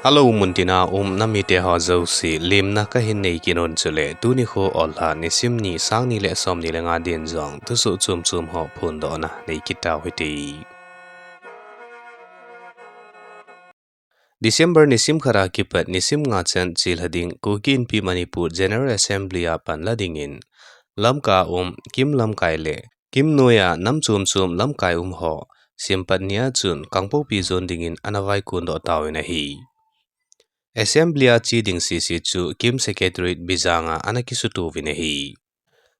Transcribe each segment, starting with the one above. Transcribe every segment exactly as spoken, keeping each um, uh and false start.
Hello, muntina um namite ho jouse, lemna kahin nei kit un chule, tuni kho Olha nisim ni, sang ni le som ni le nga din jong thusoh chom chom ho phondohna nei kit tau hite. December nisim khat a kipat nisim nga chan chelha ding Kuki Inpi Manipur General Assembly a panla dingin Lamka um KIM lamkai le KIM noiya nam chom chom lamkai um ho, sempat nia chun Kangpokpi jon dingin ana vaikon doh tauvin ahi. Assembly a che ding sese chu KIM Secretariat Bijang a ana kisuto uvin ahi.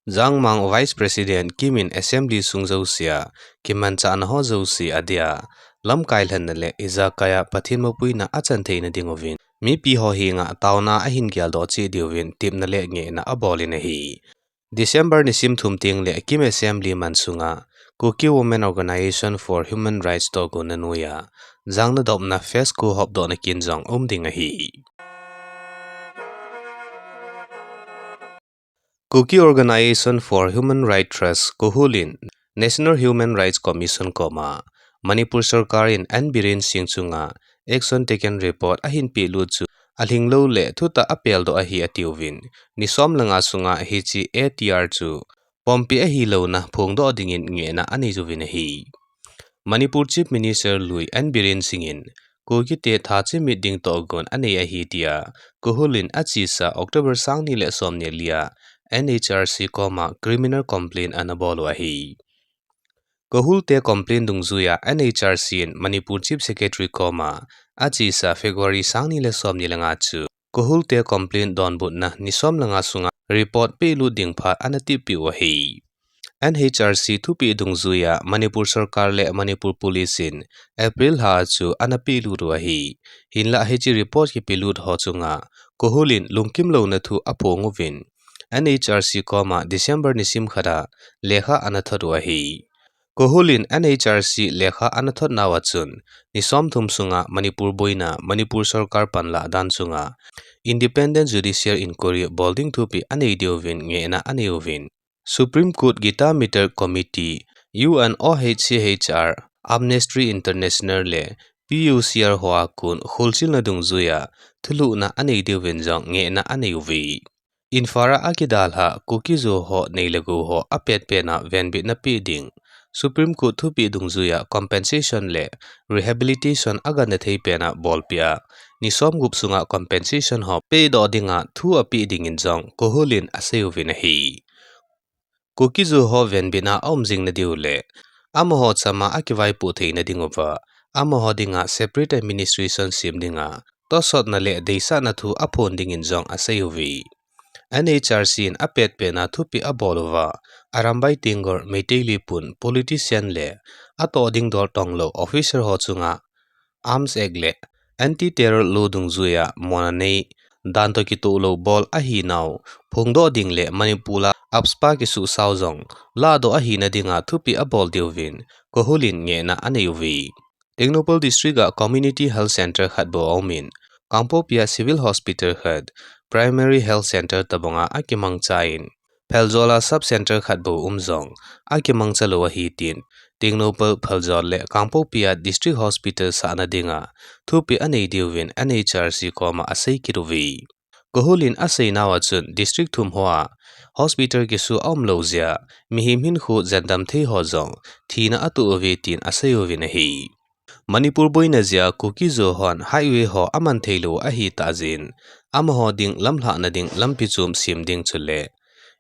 Jangmang Vice President KIM in Assembly sung jousea kimanchahna ho jouse adia lamkai lhenna le ijakai a Pathen mopoina achan theina dinguvin, mipi ho henga taona ahin geldoh cheh diuvin tepna le ngehna abol in ahi. December nisim thum tengle KIM Assembly mansunga Kuki Women Organisation for Human Rights tohgonna noiya jangna dopna fest kho hopdohna kin jong um ding ahi. Kuki Organisation for Human Rights Trust, KOHUR in National Human Rights Commission koma Manipur sorkar in N Biren Singh chunga action taken report ahin pehlut chu alhinglou le thutah apeldoh ahi atiuvin, ni som le nga sunga hiche A T R chu pompi ahilouna phongdoh dingin ngehna anei uvin ahi. Manipur Chief Minister lui N Biren Singh in Kukite tha chimit ding tohgon anei ahi tia KOHUR in achesa October sang ni le som ni le li a N H R C koma criminal complaint ana bol u ahi. KOHUR te complaint dungjuiya N H R C in Manipur Chief Secretary koma achesa February sang ni le som ni le nga chu KOHUR te complaint donbutna ni som le nga sunga report pehlut ding phat ana tipeh u ahi. N H R C thupeh dungjuiya Manipur sorkar le Manipur Police in April lha chu ana pehlut u ahi. Hinlah hiche report kipelut ho chunga KOHUR in lungkimlouna thu aphong uvin, N H R C koma December nisim khat a lekha ana thot u ahi. KOHUR in N H R C lekha ana thot nauva chun, ni som thum sunga Manipur boina, Manipur sorkar panlah dan chunga Independent Judicial Inquiry bol ding thupeh anei diuvin ngehna anei uvin, Supreme Court Gita Mitter Committee, U N O H C H R, Amnesty International le P U C R hoa kon kholchilna dungjuiya thulhuhna anei diuvin jong ngehna anei uve. Imphal a akidalha Kuki-Zo ho nei le gou ho apetpetna venbitna peh ding, Supreme Court thupeh dungjuiya compensation le rehabilitation aganna thei pena bolpeh a, ni som gup sunga compensation ho pehdoh dinga thu apeh dingin jong KOHUR in asei uvin ahi. Kuki-Zo ho venbitna aum jing nadiu le amaho chama akivaipoh theina dinguva, amaho dinga separate administration sem dinga tosotna le deisahna thu aphon dingin jong asei uve. N H R C in apetpetna thupeh abol uva, Arambai Tenggol Meitei Leepun politician le atoh ding dol tonglou officer ho chunga Arms Act le Anti-Terror Law dungjuiya mona nei, dan toh kitoh lou bol ahinau phongdoh ding le Manipur a AFSPA kisuhsao jong lahdoh ahina dinga thupeh abol diuvin KOHUR in ngehna anei uve. Tengnoupal District a Community Health Centre khat bou aumin, Kangpokpi a Civil Hospital khat, Primary Health Centre tobanga akimangcha in, Pherzawl a Sub Centre khat bou um jong akimangcha lou ahi tin, Tengnoupal, Pherzawl le Kangpokpi a District Hospital sahna dinga thupeh anei diuvin N H R C koma asei kit uve. KOHUR in aseinauva chun District thum hoa hospital kisu aumlou jeh a mihem hinkho jendam thei ho jong thina atoh uve tin asei uvin ahi. Manipur boina jeh a Kuki-Zo hon highway ho aman theilou ahitah jeh in, amaho ding lamlhahna ding lampi chom sem ding chule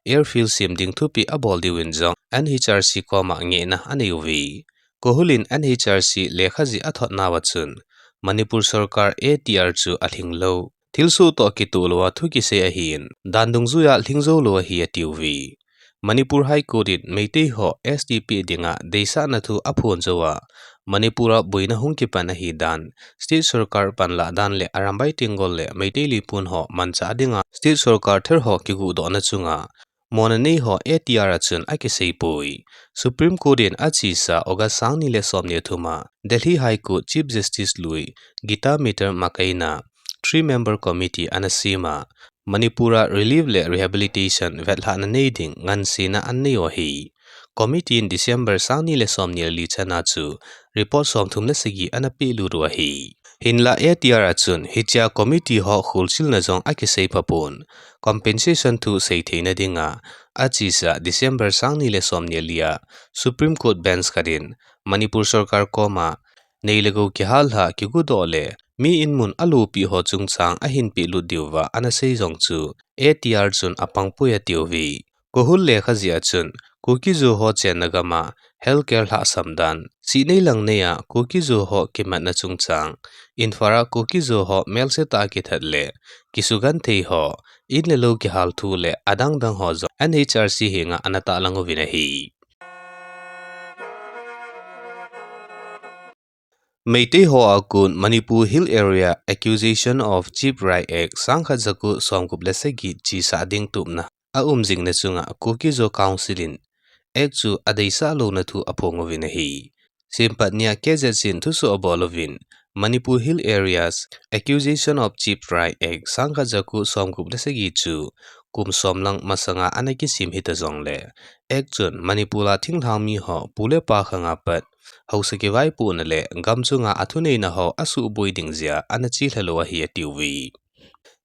airfield sem ding thupeh abol diuvin jong N H R C koma ngehna anei uve. KOHUR in N H R C lekha jih athot nauva chun, Manipur sorkar A T R chu alhinglou, thilsoh toh kitoh louva thu kisei ahin, dan dungjuiya lhingjou lou ahi atiuve. Manipur High Court in Meitei ho S T peh dinga deisahna thu aphon jouva, Manipur a boina hung kipan ahidan, state sorkar panlah dan le Arambai Tenggol le Meitei Leepun ho manchah dinga state sorkar thar ho kigodohna chunga mona nei ho A T R a chun akiseipoi. Supreme Court in achesa August sang ni le som ni le thum a Delhi High Court Chief Justice lui Gita Mitter makaina three member committee ana sema, Manipur a relief le rehabilitation vetlhahna nei ding ngansena anei u ahi. Committee in December sang ni le som ni le li chana chu report somthum le sagi ana pelut u ahi. Hinla A T R a chun hichea committee ho kholchilna jong akisei phapon, compensation thu seitheina dinga achesa December sangni le somni le lia Supreme Court bench khat in Manipur sorkar koma nei le gou kihal lha kigudoh le mi in mun alopi ho chungchang ahin pelut diuva ana sei jong chu A T R chun apangpoi atiuve. Kohul lekha jeh a chun Kuki-Zo ho chenna gama healthcare lhahsam dan, sihnei langnei a Kuki-Zo ho kimatna chungchang, Imphal a Kuki-Zo ho melsetah a kithat le kisugenthei ho, in le lou kihal thu le adang dang ho jong N H R C henga ana tahlang uvin ahi. Meitei ho a kon Manipur Hill Area Acquisition of Chief Right Act sangkhat jako somgup le sagi chesah ding tupna aum jingna chunga Kuki-Zo Council in Act chu adeisah louna thu aphong uvin ahi. Simpat nia K Z C in thusoh abol uvin, Manipur Hill Areas Acquisition of Chief Right Act sangkhat jako somgup le sagi chu kum som lang masanga ana kisem hita jongle, Act chun Manipur a thinglhang mi ho pu le pa khanga pat haosa kivaipohna le gam chunga athuneina ho asuhboi ding jeh a ana chelha lou ahi atiuve.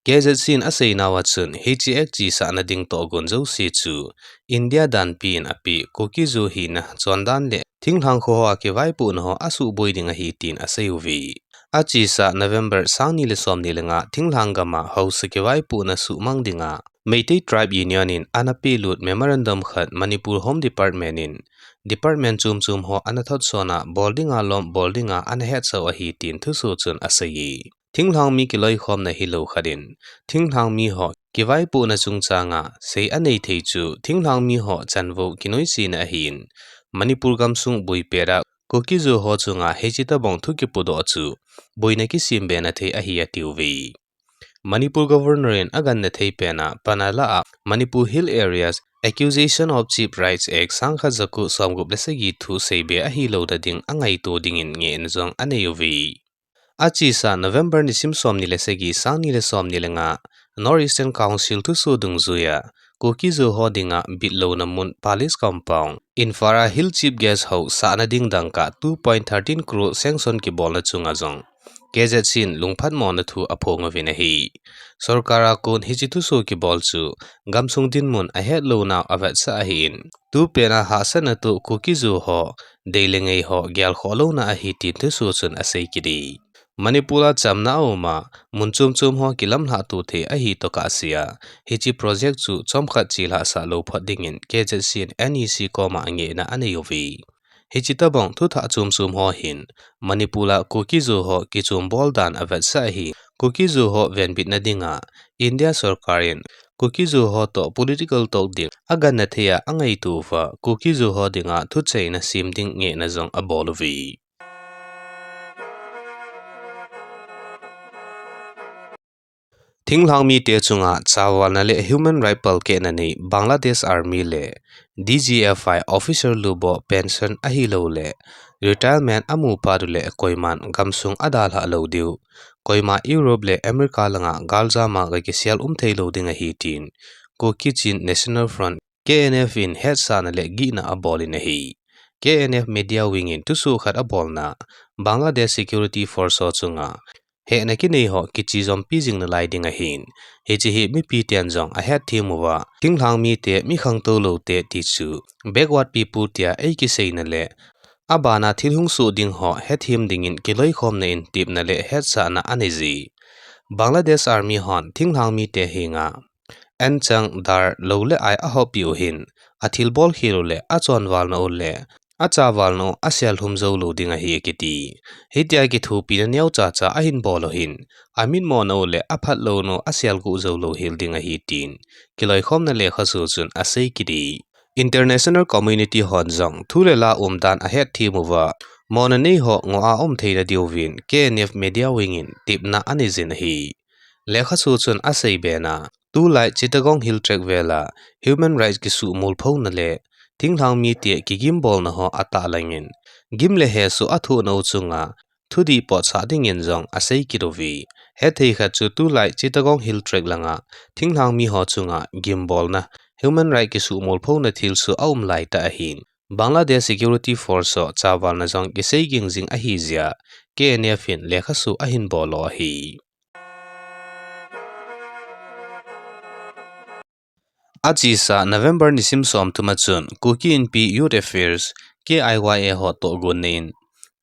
K Z C in aseinauva chun hiche Act chesahna ding tohgon jouse chu India danpi in apeh Kuki-Zo hina chondan le thinglhang kho hoa kivaipohna ho asuhboi ding ahi tin aseiuve. Achesa November sangni le somni le nga thinglhang gama haosa kivaipohna suhmang dinga Meitei Tribe Union in ana pelut memorandum khat Manipur Home Department in department chom chom ho ana thotson a bol dinga lom bol dinga ana hetsah u ahi tin thusoh chun aseiye. Thinglhang mi kiloikhomna hilou khat in thinglhang mi ho kivaipohna chungchanga sei anei thei chu thinglhang mi ho chanvou kinoisena ahin, Manipur gamsung boipet a Kuki-Zo ho chunga hiche tobang thu kipodoh chu boina kisembena thei ahi atiuve. Manipur Governor in agangthei pena pan alah a Manipur Hill Areas Acquisition of Chief Rights Act sangkhat jako somgup le sagi thu seibe ahilouna ding angaito dingin ngehna jong aneiuve. Achesa November nisim somni le sagi sangni le somni le nga North Eastern Council thusoh dungjuia Kuki-Zo ho dinga bitlouna mun Palace Compound, Imphal a Hill Chief Guest House sahna ding dangka two point thirteen crore sanction kibolna chunga jong K Z C in lungphatmona thu aphong uvin ahi. Sorkar a kon hiche thusoh kibol chu gamsung dinmun ahetlounau avetsah ahin, tupet a hahsatna toh Kuki-Zo ho dei le ngei ho gelkhoh louna ahi tin thusoh chun asei kit e. Manipur a chamna aum a, mun chom chom ho kilamlhah to thei ahi tokah sea, hiche project chu chomkhat chelhahsah lou phot dingin K Z C in N E C koma ngehna aneiuve. Hiche tobang thuthah chom chom ho hin Manipur a Kuki-Zo ho kichombol dan avetsah ahi. Kuki-Zo ho venbitna dinga India sorkar in Kuki-Zo ho toh political talk ding agangthei a angaito uva Kuki-Zo ho dinga thucheina sem ding ngehna jong abol uve. Thinglhang mite chunga chavalna le human right palkehna nei Bangladesh Army le D G F I officer lubo pension ahilouleh retirement amu phat uleh koiman gamsung adalhah lou diu, koima Europe le America langa galjam a ga kisel um theilou ding ahi tin Kuki Chin National Front, K N F in hetsahna le gihna abolin ahi. K N F Media Wing in thusoh khat abolna, Bangladesh Security Force ho chunga hehna kinei ho kiche jompi jing nalai ding ahin, hiche hi mipi ten jong ahetthem uva, thinglhang mite, mi khangtou loute ti chu backward people tia eikiseina le abana thil hung soh ding ho hetthem dingin kiloikhomna in tepna le hetsahna aneiji. Bangladesh Army hon thinglhang mite henga anchang, dar, lou le ai ahoppi u hin, athilbol khel u le achonvalna u le achavalna u aselhum jou lou ding ahi akiti. Hitia kithopina neocha cha ahin bol u hin, amitmona u le aphatlouna u aselguh jou lou hel ding ahi tin kiloikhomna lekhasu chun asei kit e. International community hon jong thu le la umdan ahetthem uva, mona nei ho ngoh a um theina diuvin K N F Media Wing in tepna aneijin ahi. Lekhasu chun asei bena, tulai Chittagong Hill Tract vel a human rights kisuh molphona le thinglhang mite kigimbolna ho atahlangin, gim le hesoh athohna u chunga thudih potsah dingin jong asei kit uve. Hetthei khat chu tulai Chittagong Hill Tract langa thinglhang mi ho chunga gimbolna, human right kisuh molphona thilsoh aum laitah ahin, Bangladesh Security Force ho chavalna jong kisei ging jing ahi jeh a K N F in lekhasu ahin bol u ahi. Achesa November nisim som thum a chun Kuki Inpi Youth Affairs, K I Y A ho tohgon in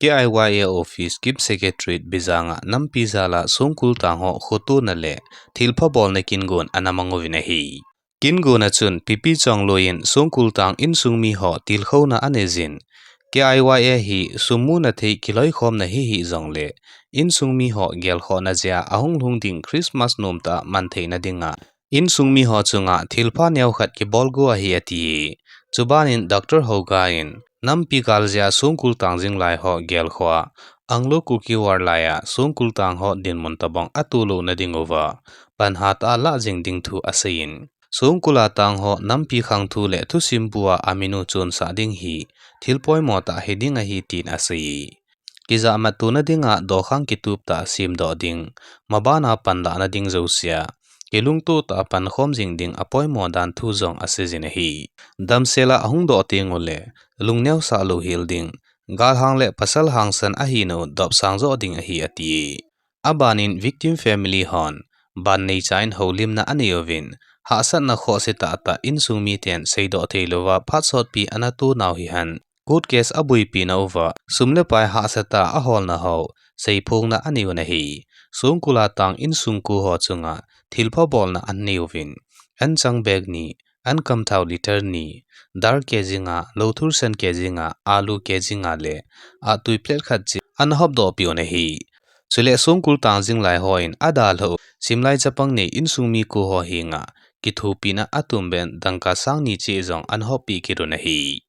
K I Y A office cum secretariat Bijang a nampi jal a Songkul tang ho khotona le thilpha bolna kingon ana mang uvin ahi. Kingon a chun Pipi Chongloi in Songkul tang insung mi ho tilkhouna anei jin, K I Y A hi sum muna thei kiloikhomna hi hih jongle insung mi ho gelkhohna jeh a ahung lhung ding Christmas nomtah a man theina dinga insung mi ho chunga thilpha neokhat kibol go ahi, ati. Chuban in Doctor Hauga in nampi gal jeh a Songkul tang jinglai ho gelkhoh a Anglo Kuki War lai a Songkul tang ho dinmun tabang atoh louna ding uva pan hatah a lah jing ding thu asei in, Songkul a tang ho nampi khangthu le thusim bua amin u chonsah ding hi thil poimo tah hiding ahi tin asei. Kijahmat tona dinga dokhang kitup tah a semdoh ding, maban a panlahna ding jousea kilungtoh tah a pankhom jing ding apoimo dan thu jong asei jin ahi. Damsel a ahung doh teng ule lungneosah louhel ding, galhang le pasal hangsan ahina u dopsang joh ding ahi, ati. Aban in victim family hon ban neicha in houlimna anei uvin, hahsatna khohse tahtah insung miten seidoh theilouva phat sotpi ana tonau hihen, court case abuipina uva sum le pai hahsatah a aholna ho seiphongna anei un ahi. Songkul a tang insung ko ho chunga thilpha bolna anei uvin, anchang bag ni, ankamthao litre ni, dal kg nga, louthur san kg nga, alu kg nga le ahtui plate khat cheh ana hopdoh peh un ahi. Chule Songkul tang jinglai hon adalhah u simlai chapang nei insung mi ko ho henga kithopina atum ben dangka sang ni cheh jong ana hoppeh kit un ahi.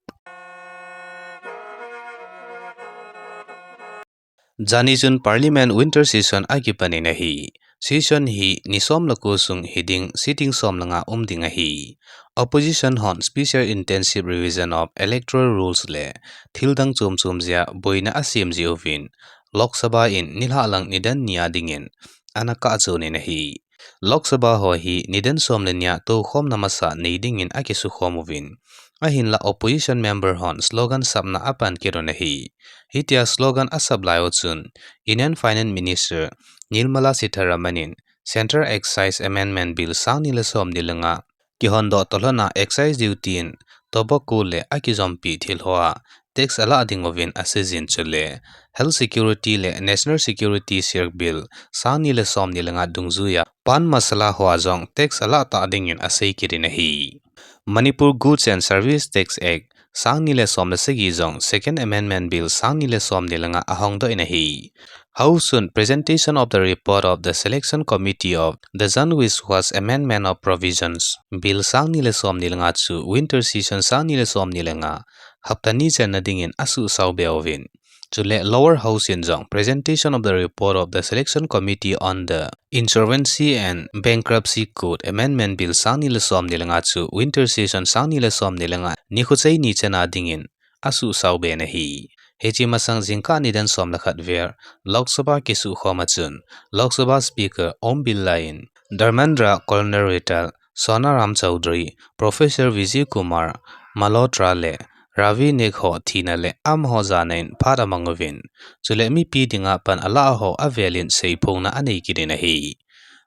Jani chun Parliament winter session akipan in ahi. Session hi ni som le ko sung hiding, sitting som le nga um ding ahi. Opposition hon special intensive revision of electoral rules le thildang chom chom jeh a boina asem jeh uvin Lok Sabha in nilhah lang nidan ni a dingin ana kahchon in ahi. Lok Sabha ho hi nidan som le ni a toukhomna masa nei dingin akisukhom uvin, ahinla opposition member hon slogan sapna apan kit un ahi. Hitia slogan asap lai u chun Union Finance Minister Nirmala Sitharaman in Central Excise Amendment Bill sang ni le som ni le nga kihondoh toh lhon a excise duty in tobacco le akijompi thil hoa tax alah ding uvin asei jin, chule health security le national security sirk bill sang ni le som ni le nga dungjuia pan masala hoa jong tax alah tah dingin asei kit in ahi. Manipur Goods and Service Tax Act sang ni le som le sagi jong Second Amendment Bill sang ni le som ni le nga ahongdoh in ahi. House chun presentation of the report of the Selection Committee of the Jan Vishwas Amendment of Provisions Bill sang ni le som ni le nga chu winter session sang ni le som ni le nga hapta ni channa dingin asuhsao be uvin, chule Lower House in jong presentation of the report of the Selection Committee on the Insolvency and Bankruptcy Code Amendment Bill sang ni le som ni le nga chu winter session sang ni le som ni le nga nikho chai ni channa dingin asuhsao be in ahi. Hiche masang jingkah nidan som le khat vel Lok Sabha kisuhkhom a chun Lok Sabha Speaker Om Birla in Dharmendra, Colonel Retired Sonaram Chowdhury, Professor Vijay Kumar Malhotra le Ravi Naik ho thina le amaho jana in phat amang uvin, chule mipi dinga pan alah ho avel in seiphongna anei kit in ahi.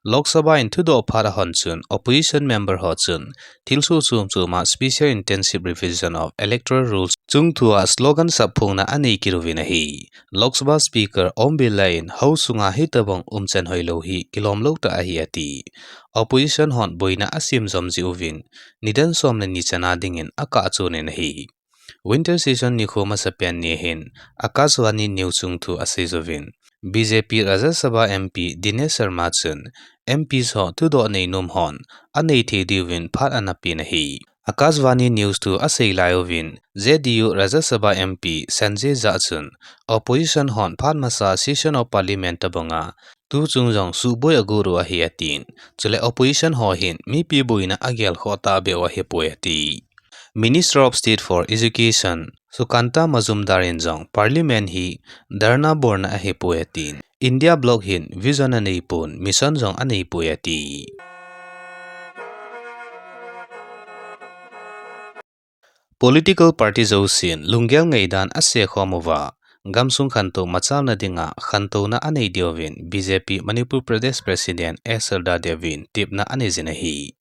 Lok Sabha in thudoh phat ahon chun opposition member ho chun thilsoh chom chom a special intensive revision of electoral rules chungthua slogan sapphongna anei kit uvin ahi. Lok Sabha Speaker Om Birla in House sunga hitobang umchan hoilou hi kilomlou tah ahi ati. Opposition hon boina asem jom jeh uvin nidan som le ni channa dingin akahchon in ahi. Winter session nikho masapen ni hin Akashvani News chungthu asei jouvin, B J P Rajya Sabha M P Dinesh Sharma chun M Ps ho thudoh neinom hon anei thei diuvin phat ana pen ahi. Akashvani News thu asei lai uvin, J D U Rajya Sabha M P Sanjay Jha chun opposition hon phat masa session of parliament tobanga tuchung jong suboi agot u ahi atin, chule opposition ho hin mipi boina agelkhoh tahbeh u ahipoi ati. Minister of State for Education Sukanta Majumdar in jong parliament hi dharna bolna ahipoi atin, India bloc hin vision aneipon, mission jong aneipoi ati. Political party jousen lunggel ngaidan asekhom uva, gamsung khantou machalna dinga khantouna anei diuvin B J P Manipur Pradesh President S Sharda Devi in tepna anei jin ahi.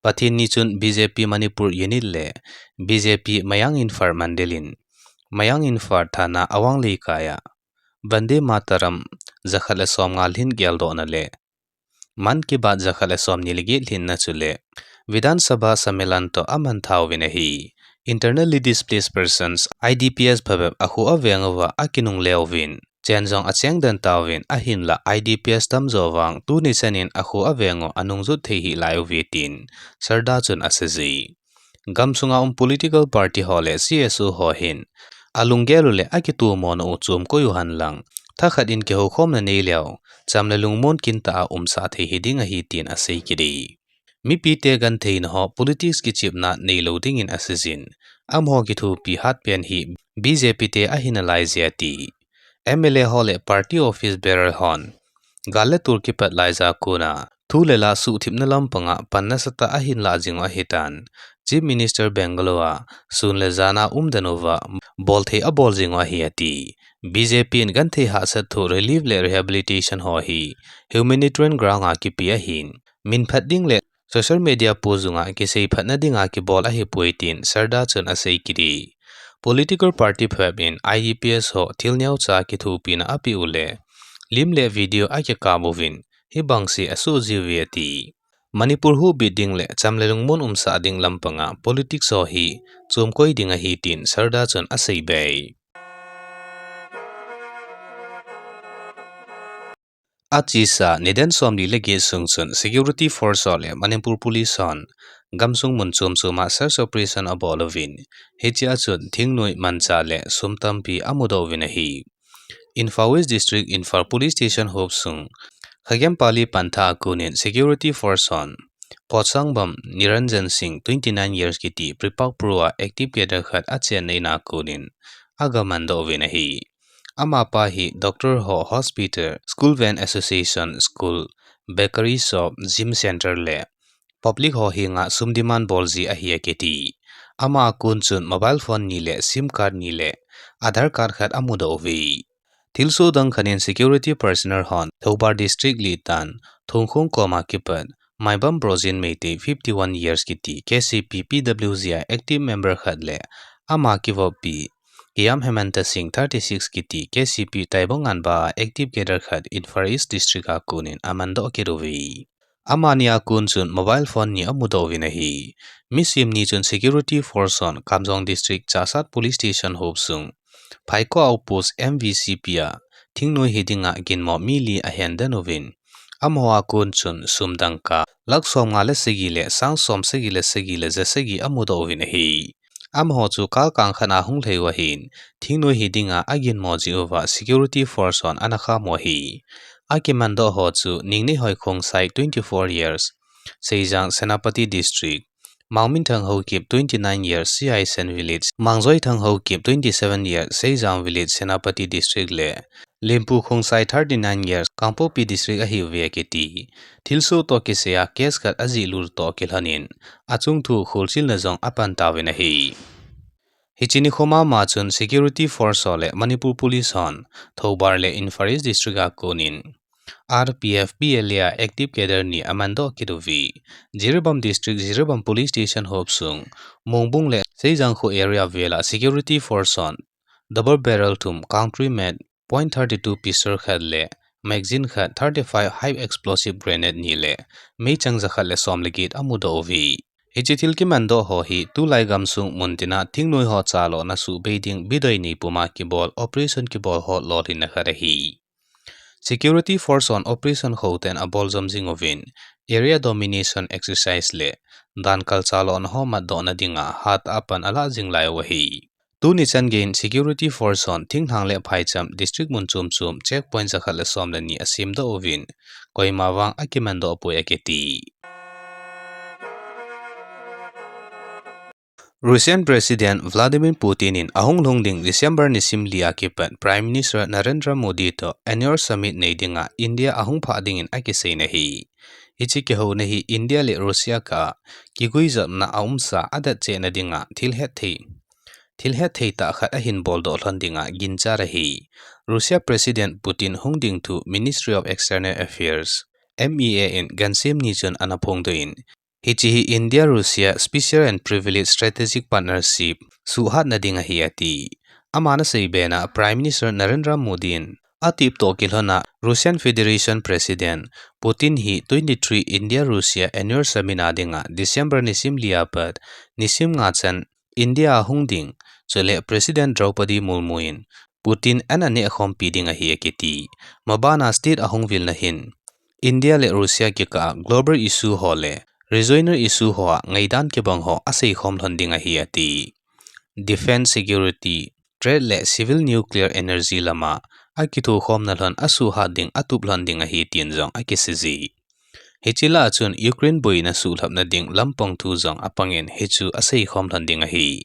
Pathen ni chun B J P Manipur Unit le B J P Mayang Imphal Mandal in Mayang Imphal Thana Awang Leikai a Vande Mataram jakhat le somnga lhin geldohna le Mann Ki Baat jakhat le somni le get lhinna chule Vidhan Sabha Sammelan toh aman thauvin ahi. Internally displaced persons, I D Ps, phabep akho aveng uva akinungle uvin, chen jong acheng den tauvin, ahinla I D Ps tamjo vang tuni chanin akho aveng u anungjut thei hih lai uve tin Sharda chun aseiye. Gamsunga um political party ho le C S O ho hin alunggel u le akitomona u chomkoi u henlang, thakhat in kihoukhomna nei leu, cham le lungmon kintah a umsah thei hiding ahi tin asei kit e. Mipite gentheina ho politics kichepna neilou dingin aseijin, amaho kithopi hatpen hi B J P te ahi nalaiye ati. M L A ho le party office bearer hon gal le tol kipat laija kona thu le la suhthipna lampanga pan nasatah a ahin lah jing u ahitan, Chief Minister bungalow a sun le jan a umden uva bolthei abol jing u ahi ati. B J P in genthei hahsat thu relief le rehabilitation ho hi humanitarian ground a kipe ahin, minphat ding le social media post dunga kiseiphatna dinga kibol ahipoi tin Sharda chun asei kit e. Political party phabep in I D Ps ho thil neocha kithopina apeh u le lim le video akikap uvin, hibang se asoh jiuve ati. Manipur huhbit ding le cham le lungmon umsah ding lampanga politics ho hi chomkoi ding ahi tin Sharda chun aseibe e. Achesa nidan somli le get sung chun security force ho le Manipur Police hon gamsung mun chom choma search operation abol uvin, hichea chun thingnoi, manchah le sum tampi amudoh uvin ahi. Imphal West District, Imphal Police Station hopsung Khagenpally pantha a konin security force hon Potsangbam Niranjan Singh, twenty nine years kiti, Prepak Pro a active cadre khat achenna in a konin agamandoh uvin ahi. Amapa hi doctor ho, hospital, school van association, school, bakery shop, gym centre le public ho henga sum demand bolji ahi akiti. Ama a kon chun mobile phone ni le sim card ni le Aadhaar card khat amudoh uve. Thilsoh dang khat in security personnel hon Thoubal District Litan Thongkhong koma kipat Maibam Brojin Meitei, fifty one years kiti, K C P P W G a active member khat le ama kivoppi Kiyam Hemanta Singh, thirty six kiti, K C P Taibong Anba a active cadre khat Imphal East District a konin amandoh kit uve. Amani a kon chun mobile phone ni amudoh uvin ahi. Misim ni chun security force hon Kamjong District Chassad Police Station hopsung Phaikho Outpost M V C P a thingnoi hi dinga ginmo mi li ahendan uvin, amaho a kon chun sum dangka lakh somnga le sagi le sang som sagi le sagi le ja sagi amudoh uvin ahi. Amaho chu kalkang khat a hunglhai u ahin, thingnoi hi dinga aginmo jeh uva security force hon ana kham u ahi. Akimandoh ho chu Ningneihoikhong Saik, twenty four years, Seijang, Senapati District, Mangminthang Haokip, twenty nine years, Siaisen Village, Mangjoithang Haokip, twenty seven years, Seijang Village, Senapati District le Limpu Khongsai, thirty nine years, Kangpokpi District ahiuve akiti. Thilsoh toh kisaiya case khat ajihlut toh kilhonin, achung thu kholchilna jong apan tauvin ahi. Hiche nikho mama chun security force ho le Manipur Police hon Thoubal le Imphal East District a konin R P F P L A a active cadre ni amandoh kit uve. Jiribam District, Jiribam Police Station hopsung Mongbung le Seijang kho area vela security force hon double barrel thum, country made point thirty two pistol khat le magazine khat, thirty five high explosive grenade ni le meichang jakhat le som le get amudoh uve. Hiche thil kimandoh ho hi tulai gamsung muntina thingnoi ho chalona suhbei ding bidoi nei puma kibol operation kibol ho lolhinna khat ahi. Security force hon operation khoten abol jom jing uvin, area domination exercise le dankal chalona ho matdohna dinga hat a pan alah jing lai u ahi. Tuni chan geiyin security force hon thinglhang le phaicham district mun chom chom checkpoint jakhat le som le ni asemdoh uvin, koima vang akimandoh poi akiti. Russian President Vladimir Putin in ahung lhung ding December nisim li a kipat Prime Minister Narendra Modi toh annual summit nei dinga India ahung phah dingin akisei in ahi. Hiche kihouna hi India le Russia kah a kiguijopna aumsa adatchehna dinga thil hetthei, thil hetthei tah khat ahin boldoh lhon dinga ginchal ahi. Russia President Putin hung ding thu Ministry of External Affairs, M E A in gansem ni chun ana phongdoh in, hiche hi India-Russia Special and Privileged Strategic Partnership suhhatna ding ahi ati. Aman aseibe na Prime Minister Narendra Modi in atiptoh kilhona Russian Federation President Putin hi twenty-three India-Russia Annual Summit a dinga December nisim li a pat nisim nga chan India a hung ding, chule President Draupadi Murmu in Putin an anehkhompi ding ahi akiti. Mabana state ahung vilna hin India le Russia kikah a global issue ho le regional issue ho a ngaidan kibang ho aseikhom lhon ding ahi ati. Defence, security, trade le civil nuclear energy lama akithokhomna lhon asuhhat ding, atup lhon ding ahi tin jong akisei ji. Hiche lah a chun Ukraine boina suhlhapna ding lampang thu jong apangin hichu aseikhom lhon ding ahi.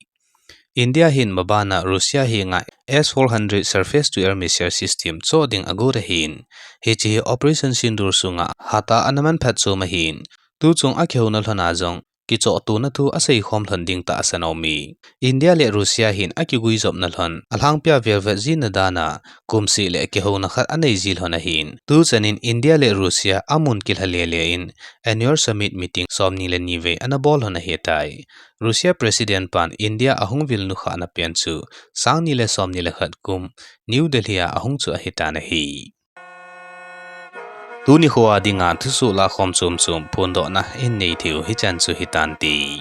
India hin mabana Russia henga S four hundred surface to air missile system choh ding agot ahin, hiche hi Operation Sindoor sunga hatah a ana manphat chom ahin, tuchung a kihouna lhona jong kichohtona thu aseikhom lhon ding tahsan aume. India le Russia hin akiguijopna lhon alhangpia velvet jina dana kumseh le kihouna khat anei ji lhon ahin, tuchanin India le Russia amun kilha lele in Annual Summit meeting somni le ni vei ana bol lhon ahitai. Russia President pan India ahung vil nukhahna pen chu sangni le somni le khat kum New Delhi a ahung chu ahitan ahi. Tuni khoa dinga thusoh lahkhom chomchom phondohna in nei theiu hichan chu hitante.